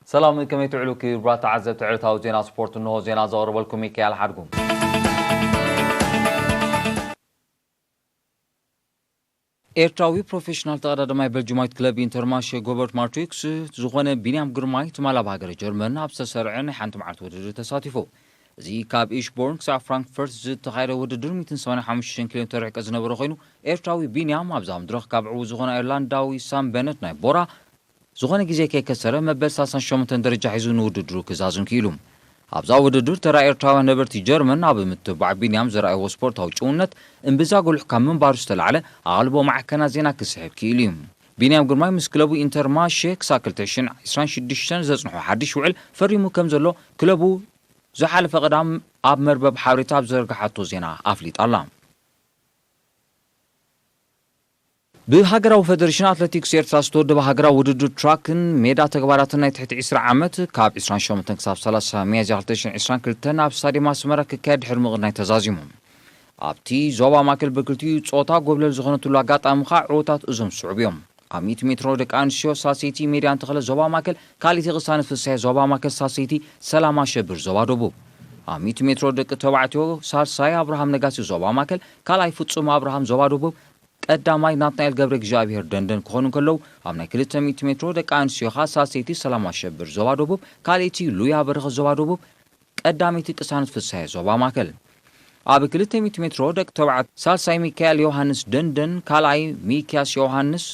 ሰላም፣ ከመይ ትውዕሉ ክቡራት ተዓዘብቲ ዕለታዊ ዜና ስፖርት? እንሆ ዜና ዘቕርበልኩም ሚካኤል ሓድጉ። ኤርትራዊ ፕሮፌሽናል ተቐዳዳማይ ቤልጅማዊት ክለብ ኢንተርማሼ ጎበርት ማርትሪክስ ዝኾነ ቢንያም ግርማይ ትማል ኣብ ሃገረ ጀርመን ኣብ ዝተሰርዐ ናይ ሓንቲ መዓልቲ ውድድር ተሳቲፉ። እዚ ካብ ኢሽቦርን ክሳብ ፍራንክፈርት ዝተኻየደ ውድድር ሚእትን ሰማንያን ሓሙሽተን ኪሎ ሜትር ርሕቀት ዝነበረ ኮይኑ፣ ኤርትራዊ ቢንያም ኣብዛ መድረኽ ካብ ዕዉት ዝኾነ ኣየርላንዳዊ ሳም በነት ናይ ቦራ ዝኾነ ግዜ ከይከሰረ መበል ሰላሳን ሸሞንተን ደረጃ ሒዙ ንውድድሩ ክዛዝም ክኢሉ። ኣብዛ ውድድር ተራ ኤርትራውያን ነበርቲ ጀርመን ኣብ ምትብባዕ ቢንያም ዘርኣይዎ ስፖርታዊ ጭውነት እምብዛ ጎልሕ ካብ ምንባሩ ዝተላዕለ ኣቓልቦ ማዕከናት ዜና ክስሕብ ክኢሉ እዩ። ቢንያም ግርማይ ምስ ክለቡ ኢንተርማሼ ክሳብ ክልተ ሽሕን ዕስራን ሽዱሽተን ዘጽንሖ ሓድሽ ውዕል ፈሪሙ ከም ዘሎ ክለቡ ዝሓለፈ ቀዳም ኣብ መርበብ ሓበሬታ ኣብ ዘርግሓቶ ዜና ኣፍሊጣ ኣላ። ብሃገራዊ ፈደሬሽን ኣትሌቲክስ ኤርትራ ዝተወደበ ሃገራዊ ውድድር ትራክን ሜዳ ተግባራትን ናይ ትሕቲ ዕስራ ዓመት ካብ ዕስራን ሸሞንተን ክሳብ ሰላሳ ሚያዝያ ክልተ ሽሕን ዕስራን ክልተን ኣብ ስታድየም ኣስመራ ክካየድ ድሕሪ ምቕናይ ተዛዚሙ። ኣብቲ ዞባ ማእከል ብክልቲኡ ጾታ ጎብለል ዝኾነትሉ ኣጋጣሚ ኸኣ ዕዉታት እዞም ዝስዕቡ እዮም። ኣብ ሚእቲ ሜትሮ ደቂ ኣንስትዮ ሳልሰይቲ ሜድያን ተኽለ ዞባ ማእከል፣ ካልኣይቲ ቅሳነት ፍስሐ ዞባ ማእከል፣ ሳልሰይቲ ሰላም ኣሸብር ዞባ ደቡብ። ኣብ ሚእቲ ሜትሮ ደቂ ተባዕትዮ ሳልሳይ ኣብርሃም ነጋሲ ዞባ ማእከል፣ ካልኣይ ፍጹም ኣብርሃም ዞባ ደቡብ፣ ቀዳማይ ናትናኤል ገብረ እግዚኣብሄር ደንደን ክኾኑ እንከለዉ፣ ኣብ ናይ ክልተ ሚእቲ ሜትሮ ደቂ ኣንስትዮ ኸኣ ሳልሰይቲ ሰላም ኣሸብር ዞባ ደቡብ፣ ካልኣይቲ ሉያ በረኸት ዞባ ደቡብ፣ ቀዳመይቲ ቅሳነት ፍስሐ ዞባ ማእከል። ኣብ ክልተ ሚእቲ ሜትሮ ደቂ ተባዕት ሳልሳይ ሚካኤል ዮሃንስ ደንደን፣ ካልኣይ ሚክያስ ዮሃንስ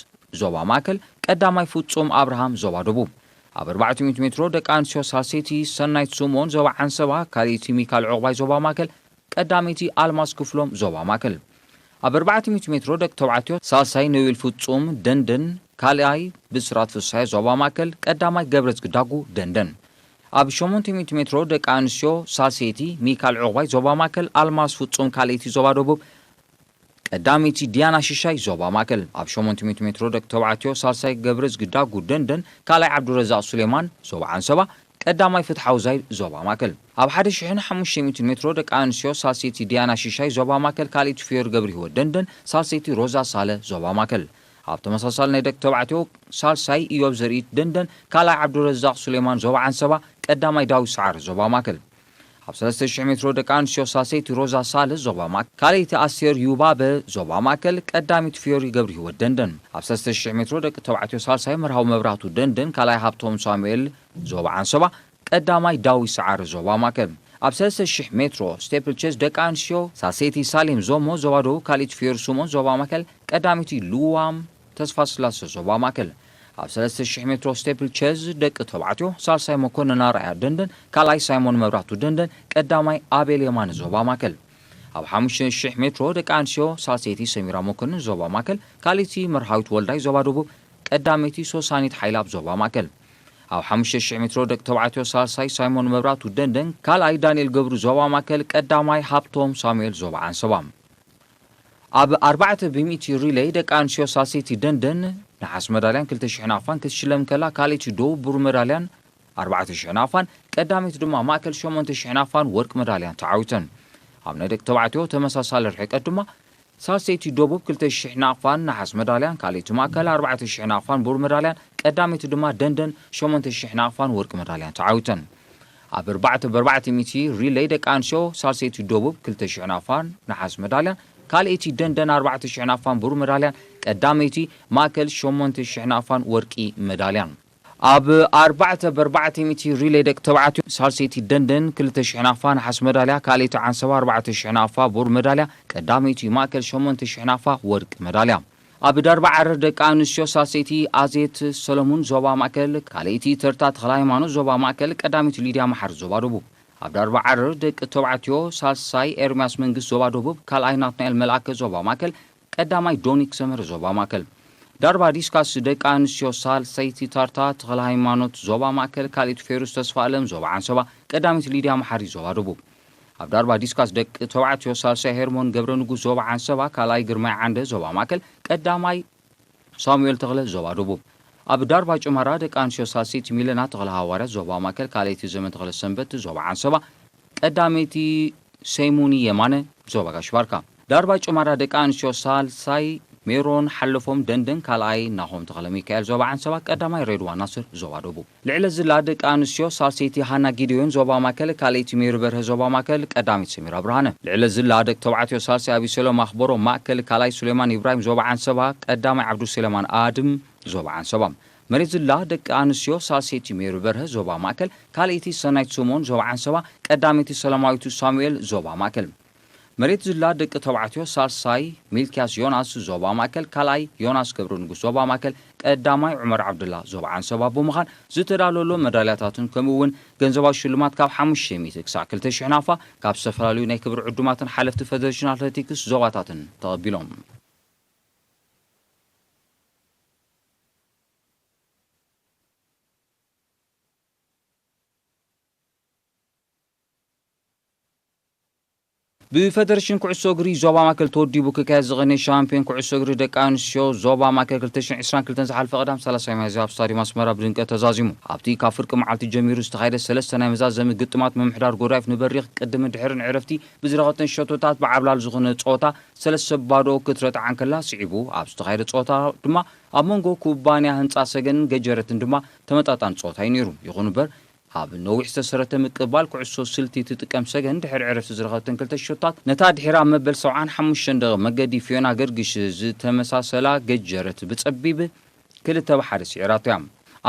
ዞባ ማእከል፣ ቀዳማይ ፍጹም ኣብርሃም ዞባ ደቡብ። ኣብ ኣርባዕተ ሚእቲ ሜትሮ ደቂ ኣንስትዮ ሳልሰይቲ ሰናይት ስምኦን ዞባ ዓንሰባ፣ ካልኣይቲ ሚካል ዑቕባይ ዞባ ማእከል፣ ቀዳመይቲ ኣልማዝ ክፍሎም ዞባ ማእከል። ኣብ ኣርባዕተ ሚእቲ ሜትሮ ደቂ ተባዕትዮ ሳልሳይ ኖቤል ፍጹም ደንደን፣ ካልኣይ ብስራት ፍስሐ ዞባ ማእከል፣ ቀዳማይ ገብረዝጊ ዳጉ ደንደን። ኣብ ሸሞንተ ሚእቲ ሜትሮ ደቂ ኣንስትዮ ሳልሰይቲ ሚካል ዑቕባይ ዞባ ማእከል፣ ኣልማዝ ፍጹም ካልኣይቲ ዞባ ደቡብ፣ ቀዳመይቲ ዲያና ሽሻይ ዞባ ማእከል። ኣብ ሸሞንተ ሚእቲ ሜትሮ ደቂ ተባዕትዮ ሳልሳይ ገብረዝጊ ዳጉ ደንደን፣ ካልኣይ ዓብዱረዛቕ ሱሌማን ዞባ ዓንሰባ፣ ቀዳማይ ፍትሓዊ ዛይድ ዞባ ማእከል። ኣብ ሓደ ሽሕን ሓሙሽተ ሚእትን ሜትሮ ደቂ ኣንስትዮ ሳልሰይቲ ዲያና ሽሻይ ዞባ ማእከል፣ ካልኣይቲ ፍዮሪ ገብረህይወት ደንደን፣ ሳልሰይቲ ሮዛ ሳለ ዞባ ማእከል። ኣብ ተመሳሳሊ ናይ ደቂ ተባዕትዮ ሳልሳይ ኢዮብ ዘርኢት ደንደን፣ ካልኣይ ዓብዱረዛቕ ሱሌማን ዞባ ዓንሰባ፣ ቀዳማይ ዳዊት ሰዓረ ዞባ ማእከል። ኣብ ሰለስተ ሽሕ ሜትሮ ደቂ ኣንስትዮ ሳልሰይቲ ሮዛ ሳለ ዞባ ማእከል፣ ካልኣይቲ ኣስቴር ዩባበ ዞባ ማእከል፣ ቀዳሚት ፍዮሪ ገብረህይወት ደንደን። ኣብ ሰለስተ ሽሕ ሜትሮ ደቂ ተባዕትዮ ሳልሳይ መርሃዊ መብራህቱ ደንደን፣ ካልኣይ ሃብቶም ሳሙኤል ዞባ ዓንሰባ፣ ቀዳማይ ዳዊት ሰዓረ ዞባ ማእከል። ኣብ ሰለስተ ሽሕ ሜትሮ ስቴፕል ቼዝ ደቂ ኣንስትዮ ሳልሰይቲ ሳሌም ዞሞ ዞባ ደቡብ፣ ካልኣይቲ ፍዮሪ ስምኦን ዞባ ማእከል፣ ቀዳመይቲ ልዋም ተስፋስላሰ ዞባ ማእከል። ኣብ ሰለስተ ሽሕ ሜትሮ ስቴፕል ቼዝ ደቂ ተባዕትዮ ሳልሳይ መኮንን ኣርኣያ ደንደን፣ ካልኣይ ሳይሞን መብራህቱ ደንደን፣ ቀዳማይ ኣቤል የማነ ዞባ ማእከል። ኣብ ሓሙሽተ ሽሕ ሜትሮ ደቂ ኣንስትዮ ሳልሰይቲ ሰሚራ መኮንን ዞባ ማእከል፣ ካልኣይቲ መርሃዊት ወልዳይ ዞባ ደቡብ፣ ቀዳመይቲ ሶሳኒት ሓይላብ ዞባ ማእከል። ኣብ ሓሙሽተ ሽሕ ሜትሮ ደቂ ተባዕትዮ ሳልሳይ ሳይሞን መብራቱ ደንደን፣ ካልኣይ ዳንኤል ገብሩ ዞባ ማእከል፣ ቀዳማይ ሃብቶም ሳሙኤል ዞባ ዓንሰባ። ኣብ ኣርባዕተ ብሚእቲ ሪሌይ ደቂ ኣንስትዮ ሳልሰይቲ ደንደን ነሓስ መዳልያን ክልተ ሽሕ ናቕፋን ክትሽለም ከላ፣ ካልኣይቲ ደቡብ ብሩር መዳልያን ኣርባዕተ ሽሕ ናቕፋን፣ ቀዳመይቲ ድማ ማእከል ሸሞንተ ሽሕ ናቕፋን ወርቂ መዳልያን ተዓዊተን። ኣብ ናይ ደቂ ተባዕትዮ ተመሳሳሊ ርሕቀት ድማ ሳልሰይቲ ደቡብ ክልተ ሽሕ ናቕፋን ነሓስ መዳልያን፣ ካልኣይቲ ማእከል ኣርባዕተ ሽሕ ናቕፋን ብሩር መዳልያን፣ ቀዳመይቲ ድማ ደንደን ሸሞንተ ሽሕ ናቕፋን ወርቂ መዳልያን ተዓዊተን። ኣብ ኣርባዕተ ብኣርባዕተ ሚእቲ ሪሌይ ደቂ ኣንስትዮ ሳልሰይቲ ደቡብ ክልተ ሽሕ ናቕፋን ነሓስ መዳልያን፣ ካልኣይቲ ደንደን ኣርባዕተ ሽሕ ናቕፋን ብሩር መዳልያን፣ ቀዳመይቲ ማእከል ሸሞንተ ሽሕ ናቕፋን ወርቂ መዳልያን። ኣብ ኣርባዕተ ብኣርባዕተ ሚእቲ ሪሌይ ደቂ ተባዕትዮ ሳልሰይቲ ደንደን ክልተ ሽሕ ናቕፋ ነሓስ መዳልያ፣ ካልኣይቲ ዓንሰባ ኣርባዕተ ሽሕ ናቕፋ ብሩር መዳልያ፣ ቀዳመይቲ ማእከል ሸሞንተ ሽሕ ናቕፋ ወርቂ መዳልያ። ኣብ ዳርባ ዓረር ደቂ ኣንስትዮ ሳልሰይቲ ኣዜት ሰለሙን ዞባ ማእከል፣ ካልኣይቲ ተርታ ተኽለ ሃይማኖት ዞባ ማእከል፣ ቀዳመይቲ ሊድያ መሓሪ ዞባ ደቡብ። ኣብ ዳርባ ዓረር ደቂ ተባዕትዮ ሳልሳይ ኤርምያስ መንግስት ዞባ ደቡብ፣ ካልኣይ ናትናኤል መልኣከ ዞባ ማእከል፣ ቀዳማይ ዶኒክ ሰመረ ዞባ ማእከል። ዳርባ ዲስካስ ደቂ ኣንስትዮ ሳልሰይቲ ታርታ ተኽለ ሃይማኖት ዞባ ማእከል፣ ካልኣይቲ ፌሩስ ተስፋ ኣለም ዞባ ዓንሰባ፣ ቀዳመይቲ ሊድያ መሓሪ ዞባ ደቡብ። ኣብ ዳርባ ዲስካስ ደቂ ተባዕትዮ ሳልሳይ ሄርሞን ገብረ ንጉስ ዞባ ዓንሰባ፣ ካልኣይ ግርማይ ዓንደ ዞባ ማእከል፣ ቀዳማይ ሳሙኤል ተኽለ ዞባ ደቡብ። ኣብ ዳርባ ጭማራ ደቂ ኣንስትዮ ሳልሰይቲ ሚለና ተኽለ ሃዋርያት ዞባ ማእከል፣ ካልኣይቲ ዘመን ተኽለ ሰንበት ዞባ ዓንሰባ፣ ቀዳመይቲ ሰይሙኒ የማነ ዞባ ጋሽ ባርካ። ዳርባ ጭማራ ደቂ ኣንስትዮ ሳልሳይ ሜሮን ሓለፎም ደንደን፣ ካልኣይ ናሆም ተኽለሚካኤል ዞባ ዓንሰባ፣ ቀዳማይ ሬድዋን ናስር ዞባ ደቡብ። ልዕለ ዝላ ደቂ ኣንስትዮ ሳልሰይቲ ሃና ጊደዮን ዞባ ማእከል፣ ካልኣይቲ ሜሪ በርሀ ዞባ ማእከል፣ ቀዳሚት ሰሚራ ብርሃነ። ልዕለ ዝላ ደቂ ተባዕትዮ ሳልሳይ ኣቢሰሎም ኣኽበሮ ማእከል፣ ካልኣይ ሱሌማን ኢብራሂም ዞባ ዓንሰባ፣ ቀዳማይ ዓብዱሰለማን ኣድም ዞባ ዓንሰባ። መሬት ዝላ ደቂ ኣንስትዮ ሳልሰይቲ ሜሪ በርሀ ዞባ ማእከል፣ ካልኣይቲ ሰናይት ስምኦን ዞባ ዓንሰባ፣ ቀዳመይቲ ሰላማዊት ሳሙኤል ዞባ ማእከል። መሬት ዝላ ደቂ ተባዕትዮ ሳልሳይ ሚልክያስ ዮናስ ዞባ ማእከል፣ ካልኣይ ዮናስ ገብረ ንጉስ ዞባ ማእከል፣ ቀዳማይ ዑመር ዓብዱላ ዞባ ዓንሰባ ብምዃን ዝተዳለወሎም መዳልያታትን ከምኡ እውን ገንዘባዊ ሽልማት ካብ ሓሙሽተ ሚእቲ ክሳዕ ክልተ ሽሕ ናፋ ካብ ዝተፈላለዩ ናይ ክብሪ ዕዱማትን ሓለፍቲ ፌደሬሽን ኣትሌቲክስ ዞባታትን ተቐቢሎም። ብፈደሬሽን ኩዕሶ እግሪ ዞባ ማእከል ተወዲቡ ክካየድ ዝቐነየ ሻምፒዮን ኩዕሶ እግሪ ደቂ ኣንስትዮ ዞባ ማእከል ክልተ ሽሕን ዕስራን ክልተን ዝሓለፈ ቀዳም ሰላሳይ ሚያዝያ ኣብ ስታዲየም ኣስመራ ብድምቀት ተዛዚሙ። ኣብቲ ካብ ፍርቂ መዓልቲ ጀሚሩ ዝተኻየደ ሰለስተ ናይ መዛዘሚ ግጥማት ምምሕዳር ጎዳይፍ ንበሪኽ ቅድምን ድሕርን ዕረፍቲ ብዝረኸብተን ሸቶታት ብዓብላል ዝኾነ ጸወታ ሰለስተ ባዶ ክትረትዓ እንከላ ስዒቡ ኣብ ዝተኻየደ ጸወታ ድማ ኣብ መንጎ ኩባንያ ህንጻ ሰገንን ገጀረትን ድማ ተመጣጣኒ ጸወታ እዩ ነይሩ። ይኹን እምበር ኣብ ነዊሕ ዝተሰረተ ምቅባል ኩዕሶ ስልቲ ትጥቀም ሰገን ድሕሪ ዕረፍቲ ዝረኸብተን ክልተ ሸቶታት ነታ ድሒራ መበል ሰብዓን ሓሙሽተን ደቂቕ መገዲ ፊዮና ገርግሽ ዝተመሳሰላ ገጀረት ብጸቢብ ክልተ ብሓደ ስዒራቶ እያ።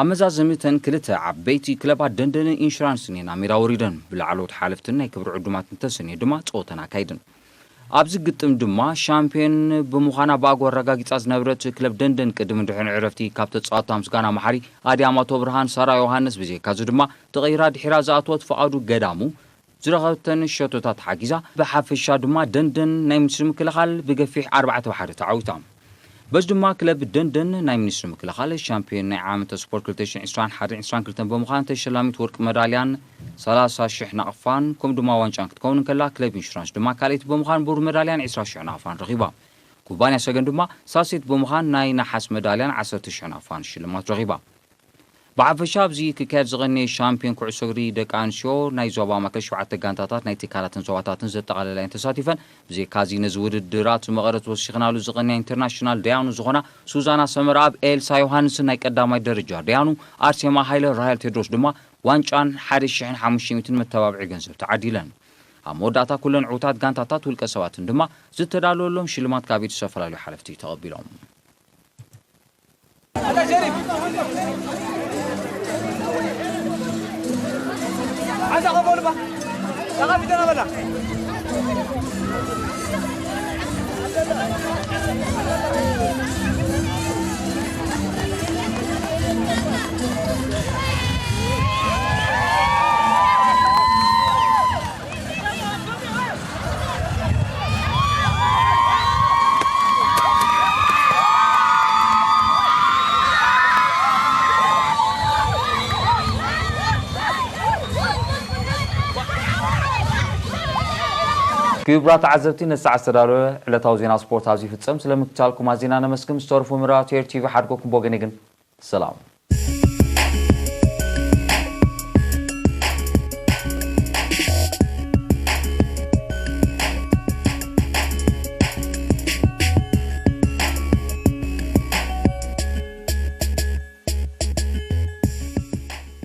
ኣብ መዛዘሚ እተን ክልተ ዓበይቲ ክለባት ደንደንን ኢንሹራንስን እየን ኣብ ሜዳ ወሪደን ብላዕለዎት ሓለፍትን ናይ ክብሪ ዕዱማትን ተሰንዮ ድማ ጸወተን ኣካይደን። ኣብዚ ግጥም ድማ ሻምፒዮን ብምዃና ብኣግኡ ኣረጋጊጻ ዝነበረት ክለብ ደንደን ቅድምን ድሕርን ዕረፍቲ ካብ ተጻወትታ ምስጋና መሓሪ፣ ኣድያም ኣቶብርሃን፣ ሳራ ዮሃንስ ብዘይካዚ ድማ ተቐይራ ድሒራ ዝኣተወት ፍቓዱ ገዳሙ ዝረኸበተን ሸቶታት ሓጊዛ። ብሓፈሻ ድማ ደንደን ናይ ሚኒስትሪ ምክልኻል ብገፊሕ ኣርባዕተ ብሓደ ተዓዊታ። በዚ ድማ ክለብ ደንደን ናይ ሚኒስትሪ ምክልኻል ሻምፒዮን ናይ ዓመተ ስፖርት ክልተ ሽሕን ዕስራን ሓደን ዕስራን ክልተን ብምዃን ተሸላሚት ወርቂ መዳልያን ሰላሳ ሽሕ ናቕፋን ከምኡ ድማ ዋንጫን ክትከውን እንከላ ክለብ ኢንሹራንስ ድማ ካልኣይቲ ብምዃን ብሩር መዳልያን ዕስራ ሽሕ ናቕፋን ረኺባ። ኩባንያ ሰገን ድማ ሳልሰይቲ ብምዃን ናይ ነሓስ መዳልያን ዓሰርተ ሽሕ ናቕፋን ሽልማት ረኺባ። ብሓፈሻ ኣብዚ ክካየድ ዝቐነየ ሻምፒዮን ኩዕሶ እግሪ ደቂ ኣንስትዮ ናይ ዞባ ማእከል ሸውዓተ ጋንታታት ናይ ትካላትን ዞባታትን ዘጠቓለላ እየን ተሳቲፈን። ብዘይካዚ ነዚ ውድድራት መቐረት ወሲኽናሉ ዝቐነያ ኢንተርናሽናል ደያኑ ዝኾና ሱዛና ሰመረኣብ፣ ኤልሳ ዮሃንስን ናይ ቀዳማይ ደረጃ ደያኑ ኣርሴማ ሃይለ፣ ራሄል ቴድሮስ ድማ ዋንጫን ሓደ ሽሕን ሓሙሽተ ሚእትን መተባብዒ ገንዘብ ተዓዲለን። ኣብ መወዳእታ ኩለን ዕዉታት ጋንታታት ውልቀ ሰባትን ድማ ዝተዳለወሎም ሽልማት ካብ ኢድ ዝተፈላለዩ ሓለፍቲ ተቐቢሎም። ክቡራት ተዓዘብቲ፣ ነዚ ሰዓት ዝተዳለወ ዕለታዊ ዜና ስፖርት ኣብዚ ይፍጸም። ስለ ምክትታልኩም ኣዚና ነመስግን። ዝተረፉ መደባት ኤር ቲቪ ሓድጎኩም ብወገነይ ግን ሰላም።